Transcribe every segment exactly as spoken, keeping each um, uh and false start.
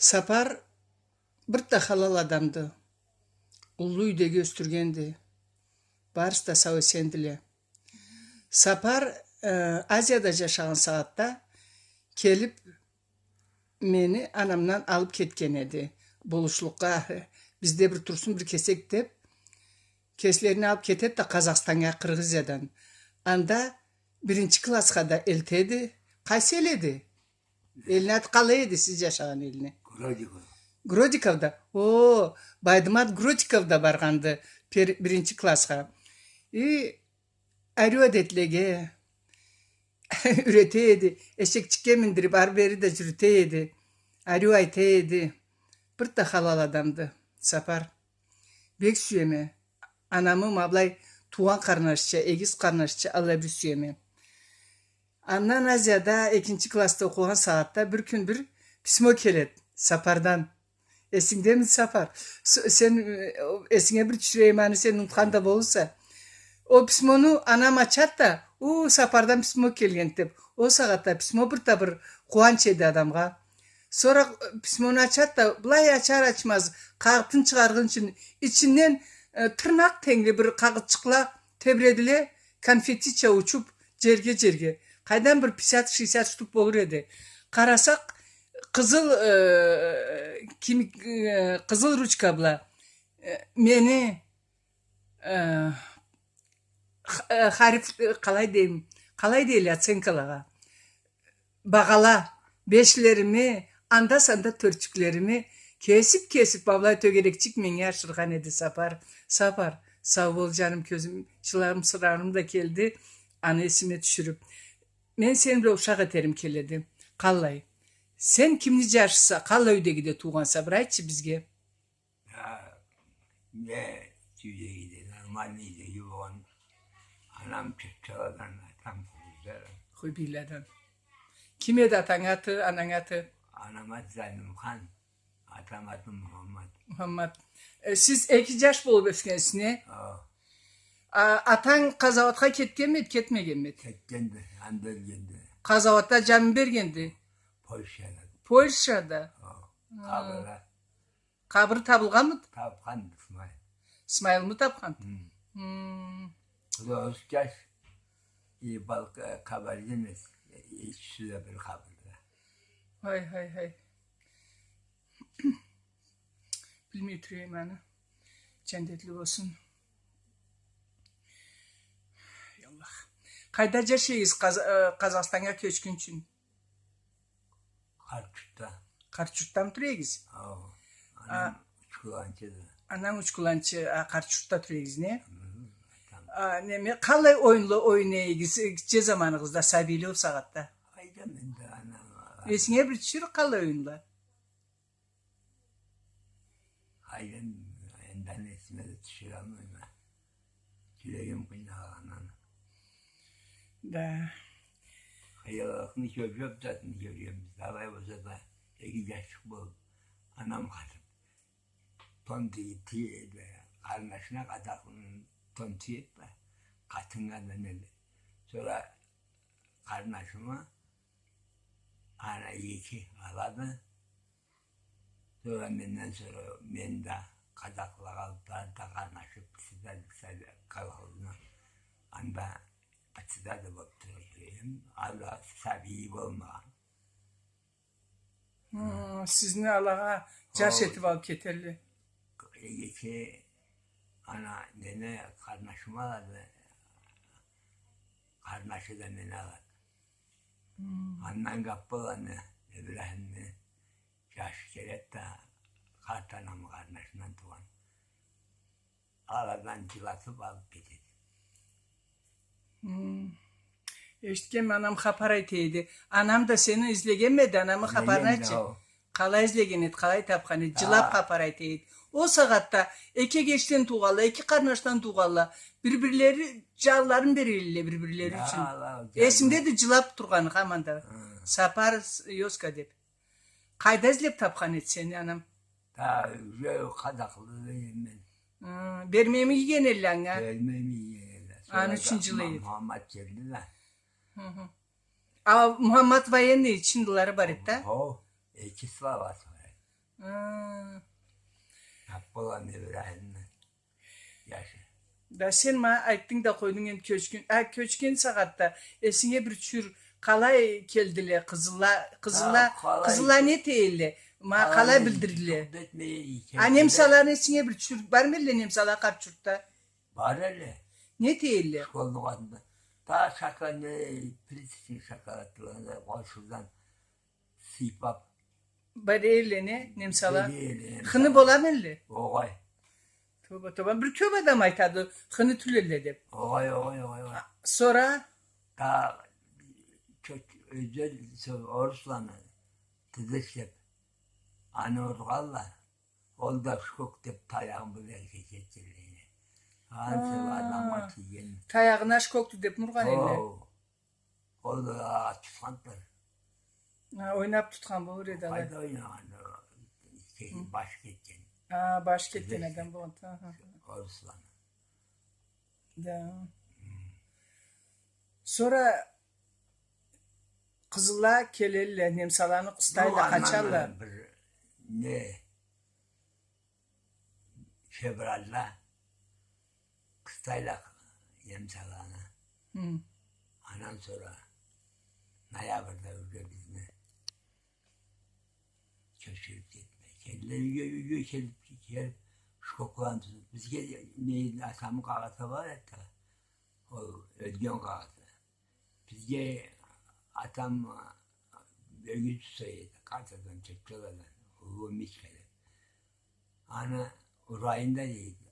Сапар бир да халал адамды. Уллу юйдеги ёсдюргенди. Барысы да сау-эсендиле. Сапар, э, Азияда джашагъан сагъатда келип, мени анамдан алып кетген эди. Болушлукъгъа, бизде бир турсун, бир кесек деп, кеслерини алып кетеди да Къазахстаннга, Къыргъызиядан. Анда биринчи классха да элтеди. Къайсы эл эди? Элни аты къалай эди, сиз джашагъан элни? Гродиков. Гродиковда. О, Байдымат Гродиков да баргъанды пер-, биринчи классха. И ариу адетлеге юрете эди. Эшекчикге миндирип, ары-бери да джюрюте эди. Ариу айта эди. Бир да халал адамды Сапар. Бек сюеме. Анамы ма былай туугъан къарнашча, эгиз къарнашча алай бир сюеме. Андан Азияда экинчи классда окъугъан сагъатда бир кюн бир письмо келед Сапардан. Эсингдеми, Сапар? С-, сен, э, эсинге бир тюшюрейим, аны сен унутхан да болурса. О письмону анам ачад да, у, Сапардан письмо келгенд деп. О сагъатда письмо бир да бир къууанч эди адамгъа. Сора, э, письмону ачад да, былай ачар-ачмаз, къагъытын чыгъаргъынчын, ичинден, э, тырнакъ тенгли бир къагъытчыкъла тебредиле, конфетича учуп, джерге-джерге. Къайдан бир пятьдесят-шестьдесят штук болур эди. Къарасакъ, къызыл, э, ким-, э, къызыл ручка бла, э, мени, э, х-, э, хариф, э, къалай дейим, къалай дейле оценкалагъа? Багъала, бешлерими, анда-санда тёртчюклерими кесип-кесип, ма былай тёгерекчик меннге ашыргъан эди Сапар. Сапар, сау бол, джаным, кёзюм, джыларым, сырарым да келди, аны эсиме тюшюрюп. Мен сени бла ушакъ этерим келеди. Къаллай? Сен кимни джашыса, къаллай юйдегиде туугъанса, бир айтчы бизге. Я, не, юйдегиде, нормальный юйдеги болгъан. Анам Чыртчаладан, атам Хубийладан. Хубийладан. Ким эди атанг аты, ананг аты? Анам аты Зайнулхан, атам аты Мухаммад. Мухаммад. Э, сиз эки джаш болуп ёсгенсиз, не? Хо. А, атанг къазауатха кетгенмеди, кетмегенмеди? Кетгенди, анда ёлгенди. Къазауатда джанын бергенди? Польшада. Польшада? Хо. Хы. Къабыры. Къабыры табылгъанмыды? Тапханды Смайыл. Смайылмы тапхан? Хы. Хы. Ол да джаш, и балкъы, къабырда эмес, ичиси да бир къабырда. Хай, хай, хай. Билмей тура эдим аны. Джандетли болсун. Эй Аллах. Къайда джашайсыз, Къаз-, э, Къазахстаннга кёчгюнчюн? Къарт-Джуртда. Къарт-Джуртдамы тура эдигиз? Хо. А. Анам Учкуланчыды. Ананг Учкуланчы, а, Къарт-Джуртда тура эдигиз, не? Хы, атам. А, неме, къалай оюнла ойнай эдигиз, э, гитче заманыгъызда, сабийле ол сагъатда? Къайдам энди, анам. Эсинге бир тюшюр къалай оюнла? Къайдам, энди аны эсиме да тюшюралмайма. Джюрегим къыйналгъандан. Да. Къыйынлыкъны кёрюп, затын кёрюбюз. Алай болса да, эки джашчыкъ болуп, анам къатып, тон тие-, тие-, къарнашына къадахын тон тиеди да, къатыннга да неди. Сора къарнашыма ана эки алады. Сора менден сора мен да къадахлагъа алып барып да къарнашып, председательство колхозну анда председатель болуп тура эдим. Ала сабий болмагъан. Хы, сизни алагъа джаш этип алып кетелле. Эки ана мени къарнашым алады, къарнашы да мени алады. Хы. Андан Гаппаланы, Ибрахимни джашы келеди да, къарт анамы къарнашындан туугъан. Аладан джылатып алып кетеди. Хы. Эшитгенме, анам хапар айта эди. Анам да сени излегенмеди, анамы хапарын айтчы. Излегенди, хо. Къалай излеген эди, къалай тапхан эди, джылап хапар айта эди. Ол сагъатда эки эгечден туугъанла, эки къарнашдан туугъанла, бир-бирлери джанларын берелле бир-бирлери ючюн. Эсимдеди джылап тургъаны хаманда. Хы. Сапар, с-, ёзка деп. Къайда излеп тапхан эди сени анам? Да, уже къадахлы эдим мен. Хы, бермейми ийген элле анга? Бермейми ийген элле. Аны ючюн джылай эди. Мухаммад келди да. Хы-хы. А Мухаммад военный, чындылары бар эди да? Хо, эки словасы бар эди. Хы. Тап боламан Ибрагимни. Яшы. Да сен ма айтдынг да къойдунг энди кёчген. А, кёчген сагъатда эсинге бир тюшюр, къалай келдиле къызылла, къызылла, къызылла не эте элле? Ма къалай билдирдиле? А немсаланы эсинге бир тюшюр, бармы элле немсала къарт джуртда? Бар элле. Не эте элле? Школну къатында. Да шоколад, не, плиточный шоколадланы къошудан сыйпап. Бар элле не, немсала? Бар элле немсала. Хыны боламы элле? Огъай. Тоба, тоба. Бир кёп адам айтады, хыны тюл элле деп. Огъай, огъай, огъай, огъай. Сора? Да кё-, ёзле, со-, орусланы тизишлеп, аны ургъанла. Ол да шкок деп таягъын бла эркечетдиле. Ансы адамгъа тийген. Таягъына шкокду деп ургъан элле. Хо. Ол да тутханды. Ха, ойнап тутхан болур эди алай. Къайда ойнагъан? Баш кетген. Ха, баш кетген адам болгъан. Аха. Орусланы. Да. Хы. Сора къызылла келелле, немсаланы къыстайла, къачалла. Бир не, февральда къыстайла немсаланы. Хы. Андан сора ноябрда уже бизни кёчюрюп кетме. Келдиле юйге, юйге келип, келип, шкокланы тутуп. Бизге, не, атамы къагъаты бар эди. Ол ёлген къагъаты. Бизге атам, а, ёгюз тутса эди, къарт адам, чечче адам, уллу Мичка деп. Аны урайын да дейди.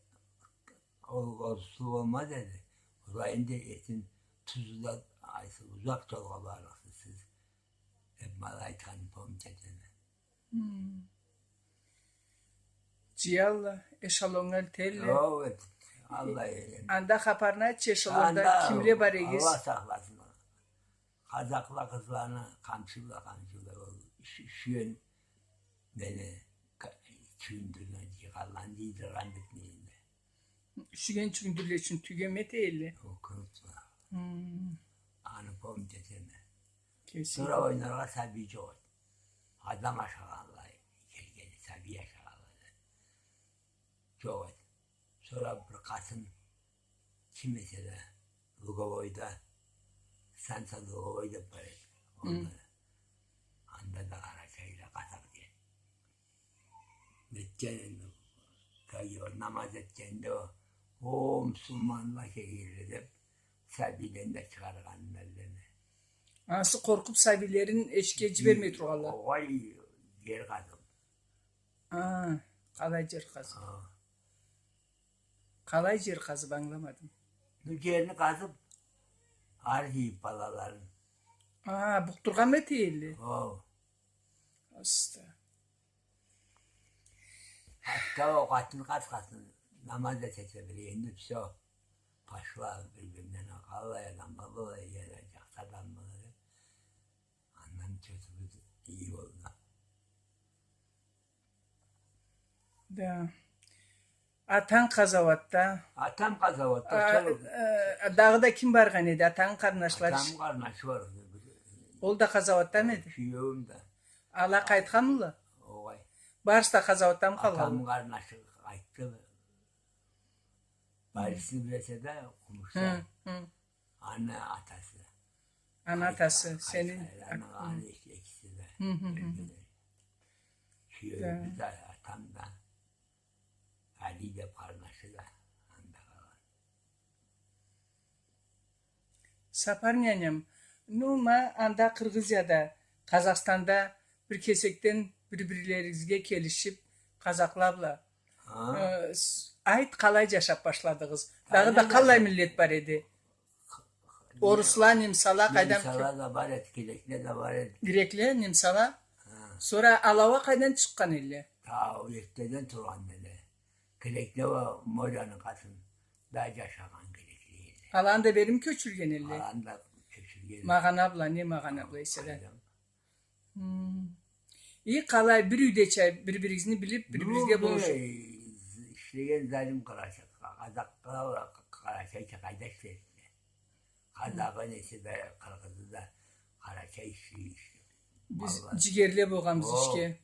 Ол, ол суу болмаз эди. Урайын да этин тузу да, айтса, узакъ джолгъа барлыкъсыз сиз. Деп ма айтханын помнить этеме. Хм. Джыялла, эшелоннга элтелле. Хо, эт, Аллах. Анда хапарны айтчы, эшелонда кимле бар эдигиз? Аллах сакъласын. Къазакъла къызланы къамчы бла, къамчы бла, ол ю-, юшюген мени ка-, чюйюндюрген джыйгъанланы джыйдыргъан битмейинде. Юшюген чюйюндюрле ючюн тюйген эте элле. Хо, курутла. Хм. Аны помнить этеме. Кесинг. Сора ойнаргъа сабий джокъ эди. Адам ашагъанлай келген эди, сабий ашагъанлай. Джокъ эди. Сора бир къатын, ким эсе да, Луговойда, станция Луговой деп бар эди. Хы. Онда, анда да къарачайлы къазакъ эди. Этген энди, намаз этгенде, о, мусулманла келгенле деп, сабийлени да чыгъаргъанды элле. Ансы къоркъуп, сабийлерин эшикге джибермей тургъанла. Огъай, джер къазып. А, къалай джер къазып? А. Къалай джер къазып, ангыламадым. Ну, джерни къазып, ары джыйып балаларын. А, букъдургъанмы эте элле? Хо. Аста. Хатта ол къатын къарт къатын намаз да этсе бир, энди всё. Пошла бир-биринден, къалай адам бола, джакъсы адам бола деп. Андан кётюбюз ии болду. Да. Атанг къазауатда. Атам къазауатда, а, сол. Э, дагъыда ким баргъан эди? Атангы къарнашлары? Атамы къарнашы бар эди. Ол да къазауатдамы эди? Киеуюм да. Ала къайтханмыла? Огъай. Барысы да къазауатдамы къалгъанла? Атамы къарнашы къайтды. Барысын билесе да, Къумушда. Хы, хы. Аны атасы. Аны атасы, сени... Аны эки-, экиси да ёлгенле. Хы, хы, хы, хы. Киеуюбюз да, атам да, Али деп къарнашы да анда къалгъан. Сапар няням, ну, ма анда Къыргъызияда, Къазахстанда бир кесекден бир-бирлеригизге келишип, къазакъла бла, э, с-, айт, къалай джашап башладыгъыз? Дагъыда къаллай миллет бар эди? Орусла, немсала, къайдан? Немсала да бар эди, грекле да бар эди. Грекле, немсала? Ха. Сора ала уа къайдан чыкъгъан элле? Та ол эртеден тургъан элле. Грекле уа моряны къатында джашагъан грекле элле. Аланы да бери кёчюрген элле? Аланы да кёчюрген. Магъана бла, не магъана бла эсе да. Хм. И къалай, бир юйдеча бир-биригизни билип, бир-биригизге болушуп? Ишлеген залим къарачай, къазакъла, къарачайча къайда ишлейдиле? Къазагъы, неси да, къыргъызы да къарачай ишлей, ишлей. Биз джигерле болгъанбыз ишге.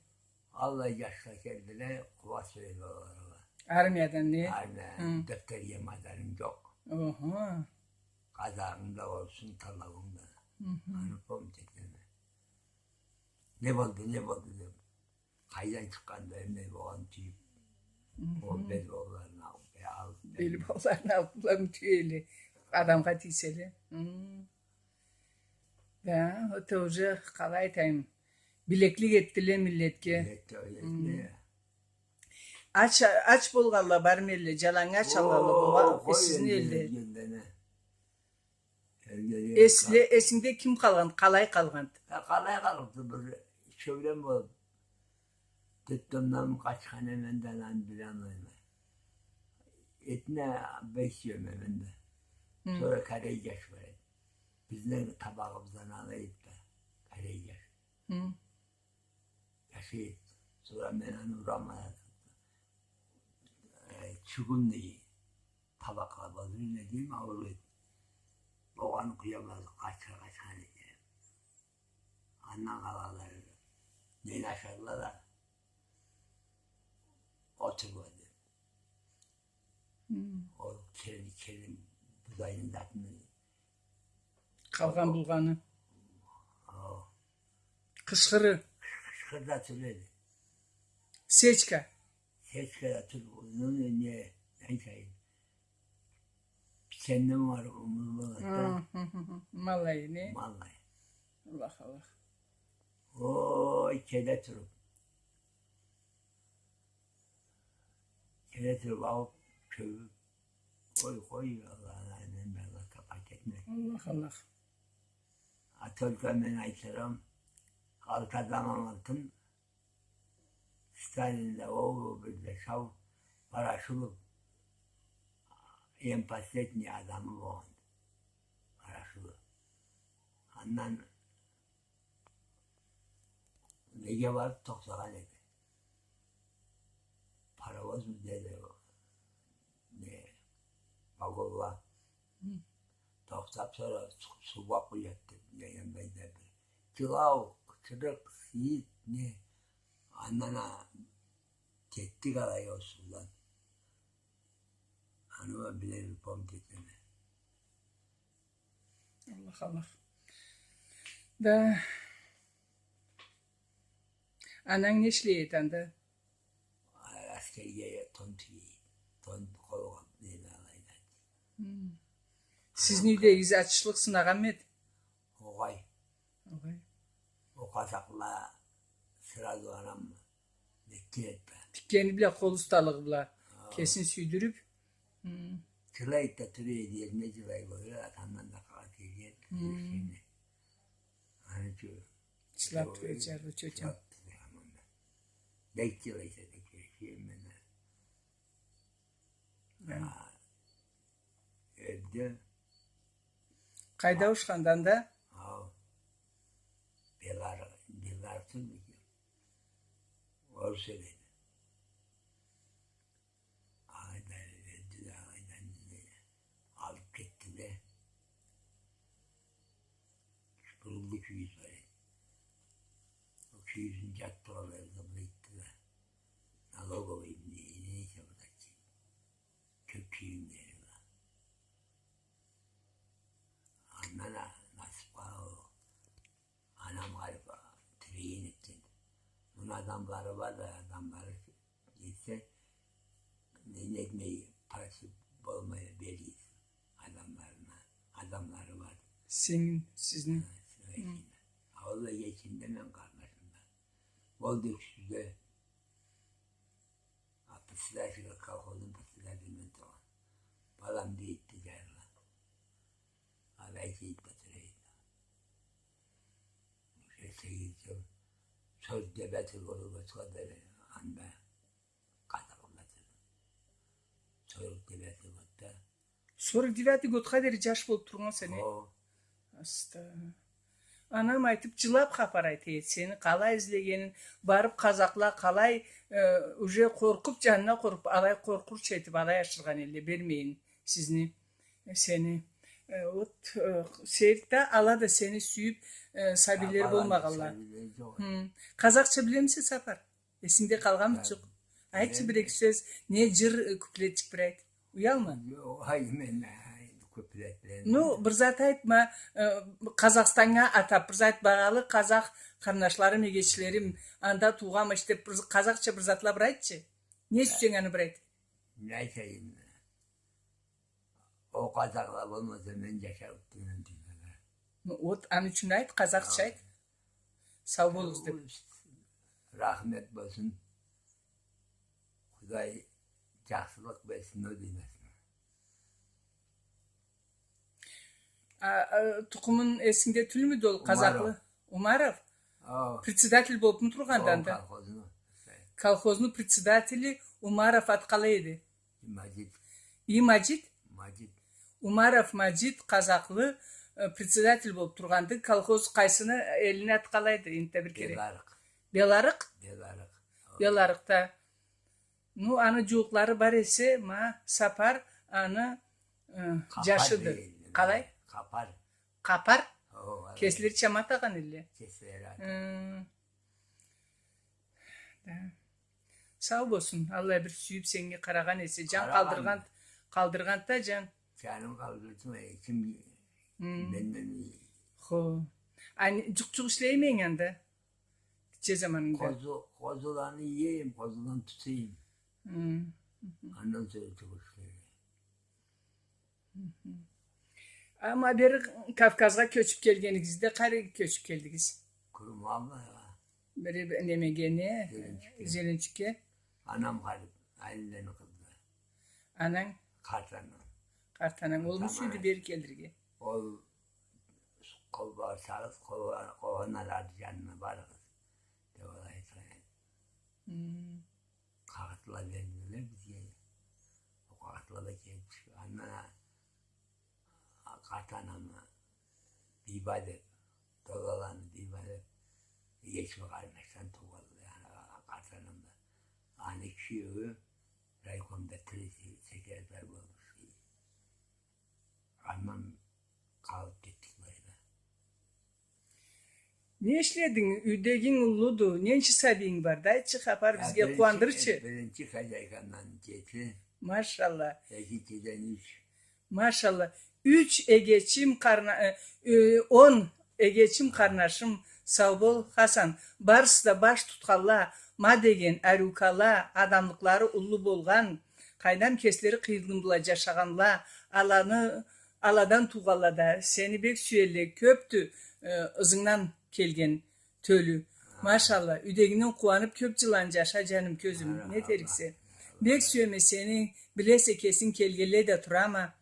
Аллай джашха келдиле, къула сюелле аланы. Армиядан не? Армия, хы, дефтерге мадарым джокъ. Охо. Къазагъынг да болсун, таллауунг да. Хы-хы. Аны помнить этеме. Не болду, не болду деп. Къайдан чыкъгъанды, не болгъан тюйюп. Хы-хы. Ол белбауларын алып, э, алып, белбауларын алып, буланы тюелле. Адамгъа тийселе. Хы. Да, это уже, къалай айтайым, билеклик этдиле миллетге. Миллетге, миллетге. Хы. Ач, ач болгъанла бармы элде, джалангач аллала, о, къой, сизни элде. Элде, элде. Эсле, эсингде ким къалгъан, къалай къалгъан? Э, къалай къалгъан, бир икеулен болуп, детдомдан къачхан эдим да, аны билалмайма. Этни бек сюеме мен да. Хы. Сора корей джаш бар эди. Бизни табагъыбыздан ала эди да, корей джаш. Хы. Джаш эди. Сора мен аны урама, э, чугунный табакъла болду, не дейим, ауур эди. Огъаны къуябыз, къачха, къачхан эди. Андан къалгъанла, нени ашадыла да, отурла деп. Хы. Ол келин, келин, будайны затын. Къалгъан болгъаны. О. Къышхыры. Къышхырда тура эди. Сечка. Сечкада туруп, ну, не, не, не айтайым. Пиченнен бар, умур болады да. Хы, хы, хы, хы. Маллай, не? Маллай. Аллах, Аллах. Ой, келе туруп. Келе туруп, алып, кёбюп. Къой, къой, Аллах, Аллах, мен бир Аллахха къайтайым. Аллах, Аллах. А только мен айтырым, алты адам алгъантым. Сталин да, ол бир да сау, Барашулов, эм последний адамы болгъанды. Барашулов. Андан неге барып тохтагъан эди. Паровоз бу деди, не, вагонла. Хы. Тохтап, сора су-, суугъа къуяды деп, не, янында бир джылау, къычырыкъ, сыйыт, не. Андан а кетдик алай ол суудан. Аны уа биле бир помнить этеме. Аллах, Аллах. Да. Ананг не ишлей эди анда? Аскерге тон тюге эди. Тон, къолгъа, не, алайда. Хы. Сизни юйдегигиз ачышлыкъ сынагъанмы эди? Огъай. Огъай. Ол къазакъла сразу анам Тиккени бла, къол усталыгъы бла. Хау. Кесин сюйдюрюп. Хы. Джылай да тура эди, эрине джылай, къойла, атамдан да къалгъан келген. Хы. Аны ючюн. Чылап тура эди, джарлы тётям. Чылап тура эди, аман да. Бек джылай эди, кечирим мен. Хы. А, ёлдю. Къайда ауушханды анда? Хау. Белар, Белар тюлмю экен? Орус эди. Алайда ёлдю да, алайдан алып кетдиле. Буруллу кюйюз бар эди. Ол кюйюзню джатдыргъанлай къыбла этди да. Налоговыймы, не, не эсе, бу да кёп кийимлери бар. Андан а насыпха ол анам къарып, а, тирейин этген. Муну адамлары бар да, адамлары келсе, не этмей, просить болмай, беририк адамларына, адамлары бар. Сенин, сизни? Хы, сизни. Хы. А ол да эшигинде мен къарнашымда. Ол да юксюзде. А председатель, колхозну председатель мен тургъан. Балам, дейди, джарылгъан. Алай, дейди, битирейди. Уже сегиз джыл. Сорок девятый году башладыле анда къазакъланы. Сорок девятый годда. Сорок девятый годха дери джаш болуп тургъан сен, э? Хо. Аста. Анам айтып, джылап хапар айта эди сени, къалай излегенин, барып къазакъла къалай, э, уже къоркъуп, джанына къоркъуп, алай къоркъурча этип, алай ашыргъан эдиле, бермейин сизни, э, сени. Э, вот, э, сейир да, ала да сени сюйюп, э, сабийлери болмагъанла. Хы. Къазакъча билемисе, Сапар? Эсингде къалгъанмы, чукъ? Айтчы, бир-эки сёз, не, джыр, э, куплетчик бир айт. Уялма. Ай, мен, ай, куплетлени. Ну, бир зат айтма, э, Къазахстаннга атап, бир зат, багъалы къазах къарнашларым, эгечлерим, анда туугъанма, иште, бир, къазахча бир затла бир айтчы. Не сюйсенг, аны бир айт. Не айтайым? Ол къазахла болмаса, мен джашаб ётдюм, дейме. Ну, вот, аны ючюн айт, къазахча айт. Сау болугъуз деб. Рахмет болсун. Худай джакъсылыкъ берсин, ол дейме. А, а, тукъумун эсингде тюлмюдю ол, къазахлы? Умаров. Умаров? Ха. Председатель болубму тургъанды анда? Ха, колхозну. Колхозну председатели Умаров, аты къалай эди? Имаджит. Имаджит? Маджит. Умаров Маджит, къазахлы, э, председатель болуб тургъанды. Колхоз къайсыны, элини аты къалайды? Энтда бир кере. Беларыкъ. Беларыкъ? Беларыкъ. Беларыкъда. Ну, аны джууукълары бар эсе, ма, Сапар, аны, э, джашыды. Къалай? Къапар. Къапар? О, алай. Кеслери чама атагъан элле. Кеслери атагъан. Хы. Да. Сау болсун, аллай бир сюйюб сеннге къарагъан эсе, джан къалдыргъан, къалдыргъан да джан. Джаным къалдырды, э, ким менден. Хо. А не, джукъ-джукъ ишлейме эдинг анда? Гитче заманында. Къозу, къозуланы иейим, къозуланы тутайым. Хы. Андан сора джукъ ишлейме. Хы-хы. Ама бери Кавказгъа кёчюб келгенигизде, къайры кёчюб келдигиз? Курумалла. Бери немеге, не? Зеленчукге. Зеленчукге. Анам къалыб, Алилени къызы. Ананг? Къарт анам. Къарт ананг. Ол нюсюйдю бери келирге? Ол къолба, сагъыз къолба, къолгъанлары джанына барыгъыз деб алай айтхан эди. Хы. Къагъытла бердиле бизге. Ол къагъытла да келиб тюшдю. Андан а-, къарт анамы Бийба деб, Долаланы Бийба деб, эгечими къарнашдан туугъанды, а-, къарт анам да. Аны кюеую райкомда тиреси секретарь болмуш эди. Андан къалыб кетдик былайда. Не ишлединг? Юйдегинг уллуду. Ненча сабийинг барды? Айтчы, хапар бизге къууандырчы. Биринчи хозяйкамдан джети. Машалла. Экинчиден юч. Машалла. Юч эгечим къарна-, э, э, он эгечим къарнашым, сау бол, Хасан. Барысы да баш тутханла, ма деген ариукала, адамлыкълары уллу болгъан, къайдам, кеслери къыйынлы бла джашагъанла, аланы, аладан туугъанла да сени бек сюелле, кёбдю, э, ызынгдан келген тёлю. Машалла, юйдегингден къууаныб кёб джылла джаша, джаным, кёзюм, не этериксе. Бек сюеме сени, билесе, кесинг келгенлей да турама.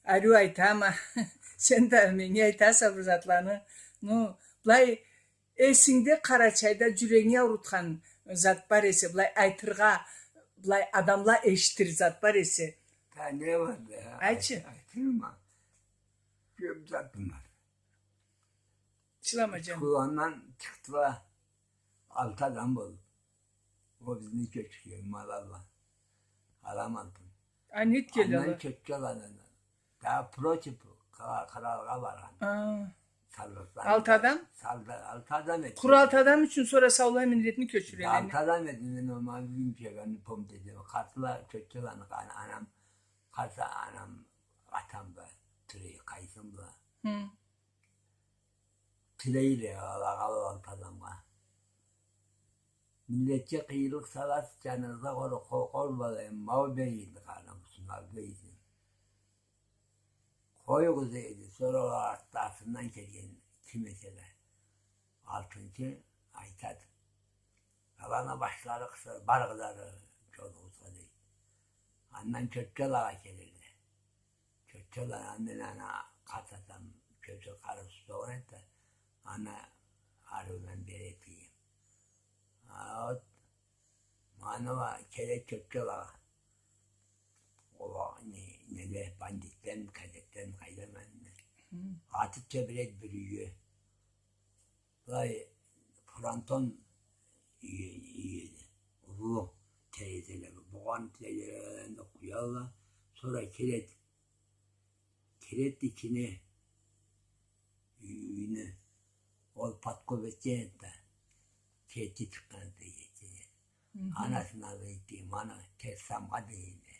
Ариу айтама. Сен да меннге айтаса бир затланы. Ну, былай, эсингде Къарачайда джюрегинги аурутхан зат бар эсе, былай айтыргъа, былай адамла эшитир зат бар эсе. Да не бар да? Айтчы. Ай-, айтырма. Кёб затым бар. Чылама, джаным. Учкуландан чыкъдыла алты адам болуб. Ол бизни кёчюрген, малалла. Аламантым. А не этгенле ала? Андан чёпче аладан. Да против кра-, кралгъа баргъан. А. Солдатла. Алты адам? Солда-, алты адам эди. Къуру алты адам ючюн сора саулай миллетни кёчюрелле. Да, алты адам эди, мен ол ма бюгюн чегенни помнить этеме. Къартла чёпче аланы, ан-, анам, къарт анам, атам бла, тюрей, къайсым бла. Хы. Тилейле алагъа, ол алты адамгъа. Миллетча къыйынлыкъ саласыз, джаныгъызгъа къор-, къор-, къор балайым, мал берейим, къарнам ючюн мал берейим. Къоюгъуз, дейди. Сора ол артда артындан келген ким эсе да, алтынчы айтады. Аланы башлары къысылыб, барыгъыз ары джолугъузгъа, дейди. Андан чёпче алагъа келелле. Чёпче ала, мен аны къарт атам кёзю къарыусуз болгъан эди да, аны ариудан бери этгенме. А вот, ма аны уа келе чёпче алагъа. Ол не, неле, бандитлеми, кадетлеми, къайдам аны. Хы. Атыб тебиреди бир юйге. Былай фронтон юйю, юйю эди. Уллу терезеле, бугъан терезелени къуялла. Сора кирет, кирет ичине, юй-, юйню ол подкоп этген эди да, кирет чыкъгъан эди да, Анасына да айтдым, аны терс тамгъа дейдиле.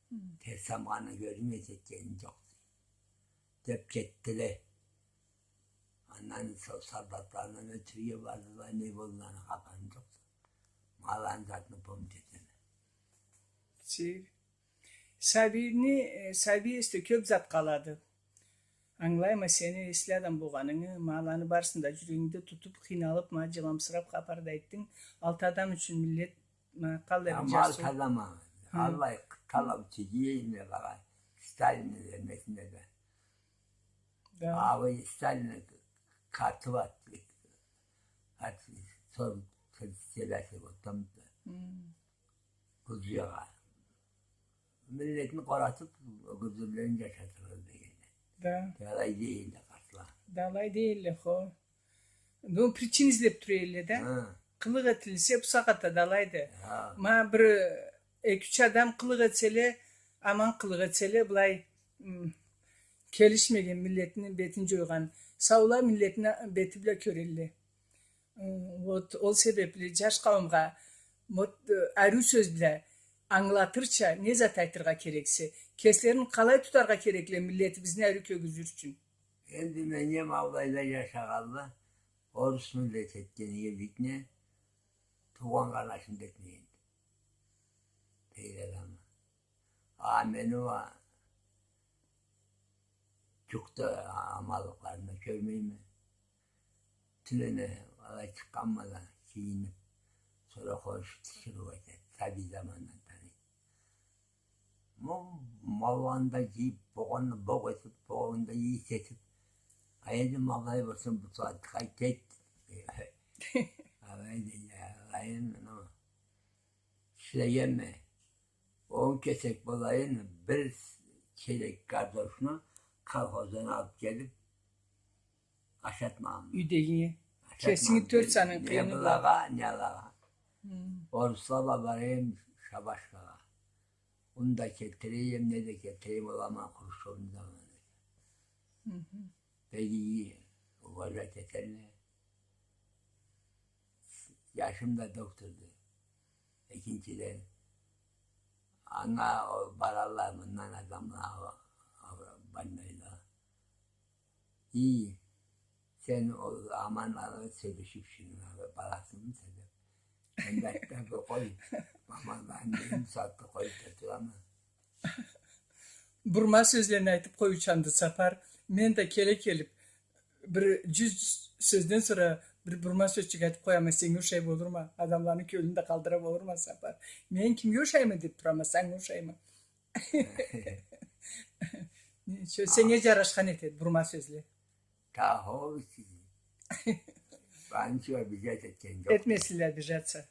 Хы. Терс тамгъаны кёрюрге этгени джокъ. Деп кетдиле. Андан сол солдатланы ёлтюрюрге бардыла, не болду, аны хапарым джокъду. Ма аланы затын помнить этеме. Сабий. Сабийни, э, сабий эсде кёп зат къалады. Ангылайма сени эсли адам болгъанынгы, ма аланы барысын да джюрегингде тутуп, къыйналып, ма джыламсырап хапар да айтдынг. Алты адам ючюн миллет, ма, къаллай бир джарсыу. Алты адам а. Хы. Аллай талап чегийме бара. Сталинни немесинде да. Да. Абый Сталинни къатып атды. Къатып, сор, сор, селяси вот там да. Хы. Кузуягъа. Миллетни къоратып, ёгюзлерин джашатыргъа дегенле. Да. Да алай дейдиле къартла. Да алай дейдиле, хо. Ну, причина излеп тура эдиле да. Хы. Къылыкъ этилсе, бу сагъатда да алайды. Хы. Ма бир эки-юч адам къылыкъ этселе, аман къылыкъ этселе, былай, м, келишмеген миллетни бетин джойгъан, саула миллетни бети бла кёрелле. М, вот, ол себепли джаш къауумгъа, вот, э, ариу сёз бла ангылатырча не зат айтыргъа керексе, кеслерин къалай тутаргъа керекле миллетибизни ариу кёргюзюр ючюн? Энди меннге ма былайда джашагъанла, орус миллет этгенинге битне, туугъан къарнашынг да этмегенди. Тейри адамла. А, мени уа джукъ да аманлыкъларын да кёрмейме. Тюнене алай чыкъгъанма да, кийинип, сора къоншу тиширыу айтады, сабий замандан таныйды. Ма, малланы да джыйып, богъанны бокъ этип, богъанны да ийис этип, а энди ма былай болсун, бу сагъатда къайт, кет. Алай дейди, алай энди, ну. Ишлегенме. Он кесек болайын, бир челек картошну колхоздан алып келип, ашатмагъанма. Юйдегинге. Ашатмагъанма. Кесинги тёрт санынг къыйыны бла. Не былагъа, не алагъа. Хы. Орусла бла барайым шабашкагъа. Ун да келтирейим, не да келтирейим, ол аман Хрущёвну заманы. Хы-хы. Бек иги уважать этелле. Джашым да докторду. Экинчиден, анга ол баралла мындан адамла, а, а, больнойла. И, сен ол аманланы сёлешип, шуну баласынмыса деп. Мен да айтдым, къой, аманланы дейим, сагъатда къоюп да турама. Бурма сёзлени айтып къоюучанды Сапар. Мен да келе келип, бир джюз сёзден сора бир бурма сёзчюк айтып къояма, сеннге ушай болурма? Адамланы кёлюн да къалдыра болурма, Сапар? Мен кимге ушайма деп турама, сеннге ушайма. Сеннге джарашхан этеди бурма сёзле. Та, хо, бу сиз. Бары да обижать этген джокъ. Этмесинле обижаться.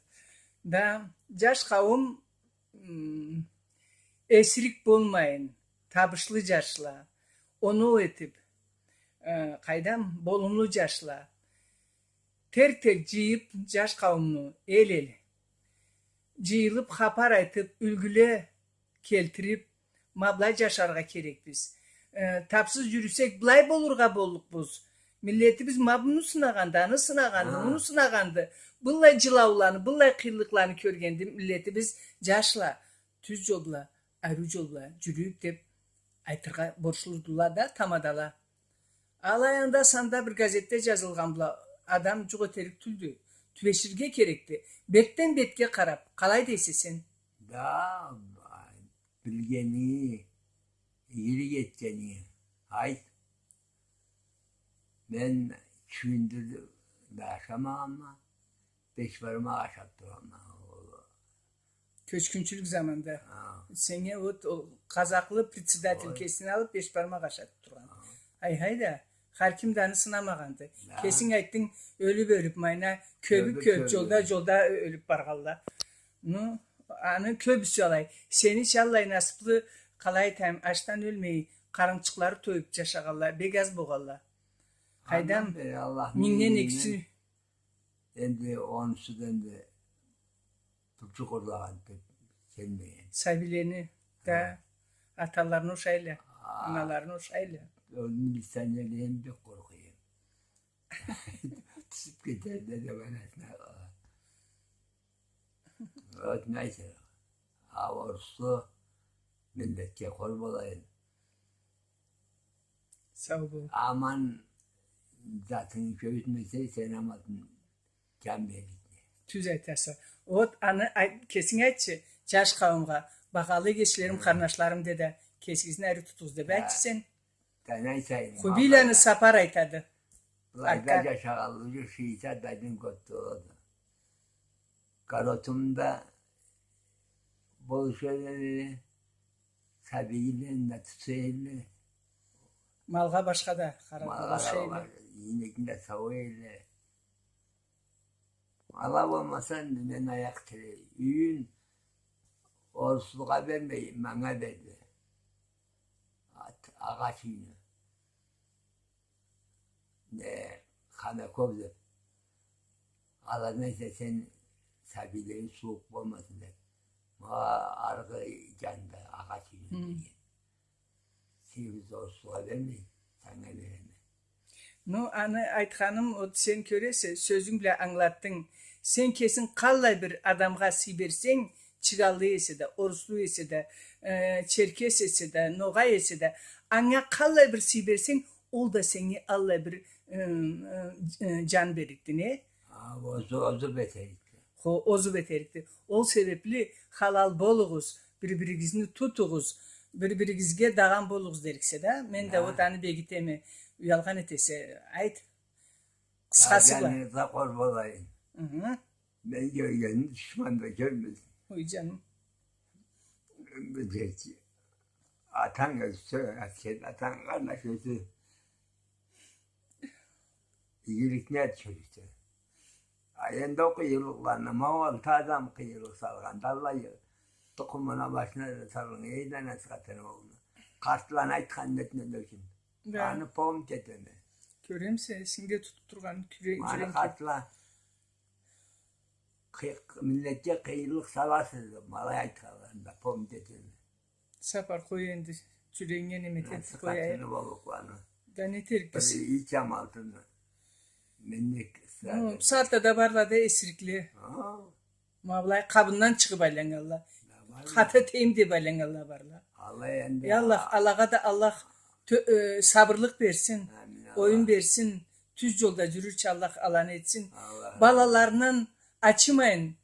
Да, джаш къауум, м, эсирик болмайын, табышлы джашла, оноу этип, э, къайдам, болумлу джашла. Терк-терк джыйып, джаш къауумну, эл-эл джыйылып, хапар айтып, юлгюле келтирип, ма былай джашаргъа керекбиз. Э, тапсыз джюрюсек, былай болургъа боллукъбуз. Миллетибиз ма муну сынагъанды, аны сынагъанды, муну сынагъанды. Быллай джылауланы, быллай къыйынлыкъланы кёргенди миллетибиз, джашла, тюз джол бла, ариу джол бла джюрюйюк деп айтыргъа борчлудула да тамадала. Алай анда-санда бир газетде джазылгъан бла адам джукъ этерик тюлдю. Тюбеширге керекди. Бетден-бетге къарап, къалай дейсе сен? Да, билгенинги, игилик этгенинги айт. Мен чюйюндю да ашамагъанма, беш бармакъ ашап тургъанма. Кёчгюнчюлюк заманда. Хы. Сеннге вот ол къазахлы председатель кесин алып, беш бармакъ ашатып тургъан. Хы. Ай-хай да, хар ким да аны сынамагъанды. Да. Кесинг айтдынг, ёлюп-ёлюп, майна, кёбюп-кёбюп, джолда, джолда ёлюп баргъанла. Ну, аны кёбюсю алай. Сенича аллай насыплы, къалай айтайым, ачдан ёлмей, къарынчыкълары тоюп джашагъанла бек аз болгъанла. Къайдам, мингден экиси. Энди онсуз энди тупчукъ урлагъан деп келмеген. Сабийлени да, аталарына ушайла, аналарына ушайла. Ол милиционерледен бек къоркъа эдим. Тюшюп кетерди деп анасына. Ётмейсе, а орусла миллетге къор болайым. Сау бол. Аман затынгы кёргюзтмесе, сен аман джан берирге. Тюз айтаса. Вот, аны ай-, кесинг айтчы, джаш къауумгъа, багъалы эгечлерим, хы, къарнашларым деди, кесигизни ариу тутугъуз деб айтчы сен. Хубийланы Сапар айтады. Былайда джашагъанлы джукъ, шийсат да джукъ болду. Городумда болуша эдиле, сабийлени да тута эдиле. Малгъа башха да къарап болуша эдиле. Инекни да сауа эдиле. Ала болмаса, энди мен аякъ тирей. Юйюн оруслагъа бермей, манга берди. Ат-, агъач юйню. Не, Ханаков деб. Аланы эсе, сен сабийлеринг сууукъ болмасын деб. Ма аргъы джанда агъач юйню деген. Сен оруслагъа бермей, санга береме. Ну, аны айтханым, вот сен кёресе, сёзюнг бла ангылатдынг. Сен кесинг къаллай бир адамгъа сый берсенг, чыгаллы эсе да, оруслу эсе да, э, черкес эсе да, ногъай эсе да, анга къаллай бир сый берсенг, ол да сеннге аллай бир, э, э, джан берликди, не? А, озу, озу бетерикди. Хо, озу бетерикди. Ол себебли халал болугъуз, бир-биригизни тутугъуз, бир-биригизге дагъан болугъуз дериксе да. Мен да вот аны бегитеме, уялгъан этесе, айт. Къысхасы бла. Къор болайым. Хы-хы. Мен кёргенни душман да кёрмесин. Ой, джаным. Бир атанг ёлсе, атанг къарнаш ёлсе, игиликни эт кёргюзтсе. А энди ол къыйынлыкъланы, ма алты адам къыйынлыкъ салгъанда, Аллах тукъумуна, башына да салгъан, эй да насихатыны болду. Къартланы айтханын этмеме ючюн. Да. Аны помнить этеме. Кёремисе, эсингде тутуп тургъан кюре-, ма аны къартла къый-, миллетге къыйынлыкъ саласыз, ма алай айтханларын да помнить этеме. Сапар, къой энди, джюрегинге неме этип къой. Насихатыны болукъланы. Да не этерикбиз? Бир ичем алтынны. Мен не... Ну, бусагъатда да барла да эсирикле. Ха. Ма былай къабындан чыгъып айланнганла. Къаты этейим деп айланнганла барла. Алай энди. Я Аллах, алагъа да Аллах тё-, э, сабырлыкъ берсин, амин, оюн Аллах берсин, тюз джолда джюрюрча Аллах аланы этсин. Аллах. Балаларындан ачымайын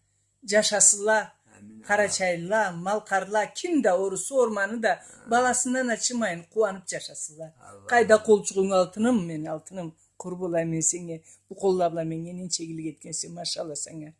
джашасынла, амин, Аллах. Къарачайлыла, малкъарлыла, ким да, орусу, орманы да, амин, баласындан ачымайын, къууанып джашасынла. Аллах. Къайда къолчугъунг, алтыным, мени алтыным, къур болайым мен сеннге, бу къолла бла меннге ненча игилик этгенсе, машалла санга.